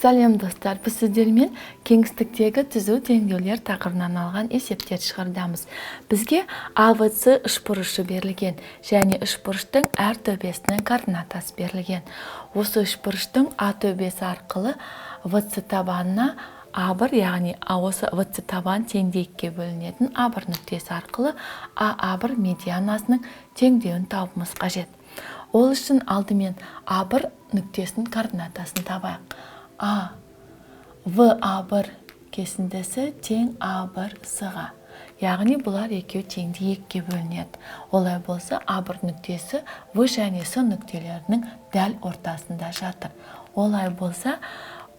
Сәлем, достар! Біз сіздермен кеңістіктегі түзу теңдеулер тақырыбына арналған есептерді шығарудамыз. Бізге АВЦ үшбұрышы берілген және үшбұрыштың әр төбесінің координатасы берілген. Осы үшбұрыштың А төбесі арқылы ВЦ табанына А1, яғни осы ВЦ табан теңде екіге бөлінетін А1 нүктесі арқылы АА1 медианасының теңдеуін табуымыз қажет. Ол үшін алдымен А1 нүктесінің координатасын табайық. А ВА1 кесіндісі тең А1 С-ға. Яғни бұлар екеуі теңде екіге бөлінеді. Олай болса, А1 нүктесі В және С нүктелерінің дәл ортасында жатыр. Олай болса,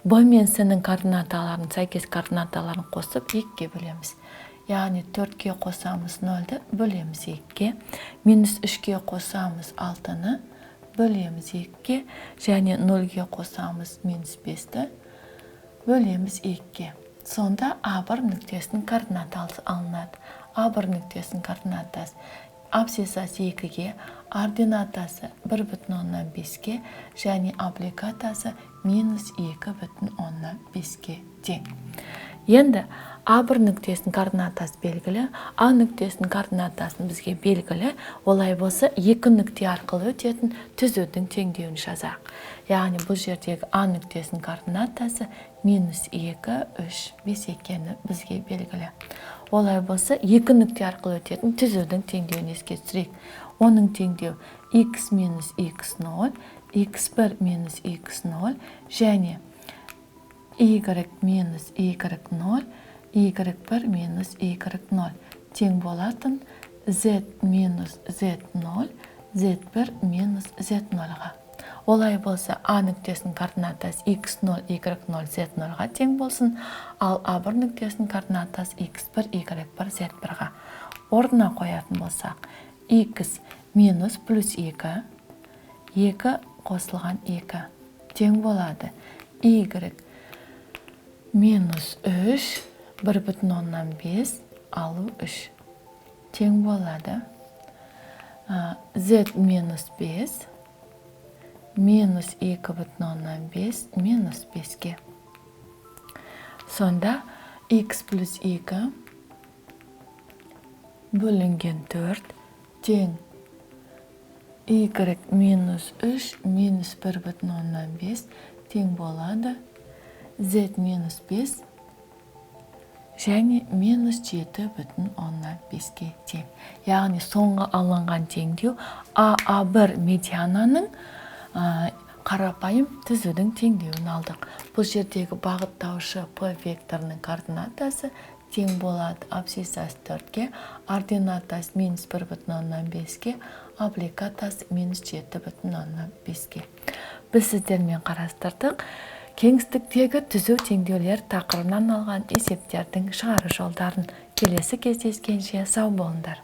Б мен С-нің координаталарын, сәйкес координаталарын қосып екіге бөлеміз. Яғни төртке қосамыз нөлді, бөлеміз екіге, минус үшке қосамыз алтыны, бөлеміз екіге және нөлге қосамыз минус бесті, бөлеміз екіге. Сонда А1 нүктесінің координатасы алынады. А1 нүктесінің координатасы абсциссасы екіге, ординатасы 1,5-ке және аппликатасы минус 2,5-ке тең. Енді А1 нүктесінің координатасы белгілі, А нүктесінің координатасын бізге белгілі. Олай болса, екі нүкте арқылы өтетін түзудің теңдеуін жазайық. Яғни бұл жердегі А нүктесінің координатасы минус 2, 3, 5 екені бізге белгілі. Олай болса, екі нүкте арқылы өтетін түзудің теңдеуін еске түсірейік. Оның теңдеуі x минус x0, x1 минус x0 және y минус y0, y1 минус y0 тең болатын z минус z0, z1 минус z0-ға. Олай болса, А нүктесінің координатасы x0, y0, z0-ға тең болсын, ал А1 нүктесінің координатасы x1, y1, z1-ға. Орнына қоятын болсақ, x минус плюс 2, 2 қосылған 2 тең болады y минус 3, 1,5 алу 3 тең болады z минус 5, минус 2,5 минус 5-ке. Сонда x плюс 2 бөлінген 4 тең y минус 3 минус 1,5 тең болады z минус 5 және минус 7,5-ке тең. Яғни соңғы алынған теңдеу АА1 медиананың қарапайым түзудің теңдеуін алдық. Бұл жердегі бағыттаушы P векторының координатасы тең болады абсциссасы 4-ке, ординатасы минус 1,5-ке, аппликатасы минус 7,5-ке. Біз сіздермен қарастырдық кеңістіктегі түзу теңдеулер тақырыбынан алған есептердің шығару жолдарын. Келесі кездескенше сау болыңдар.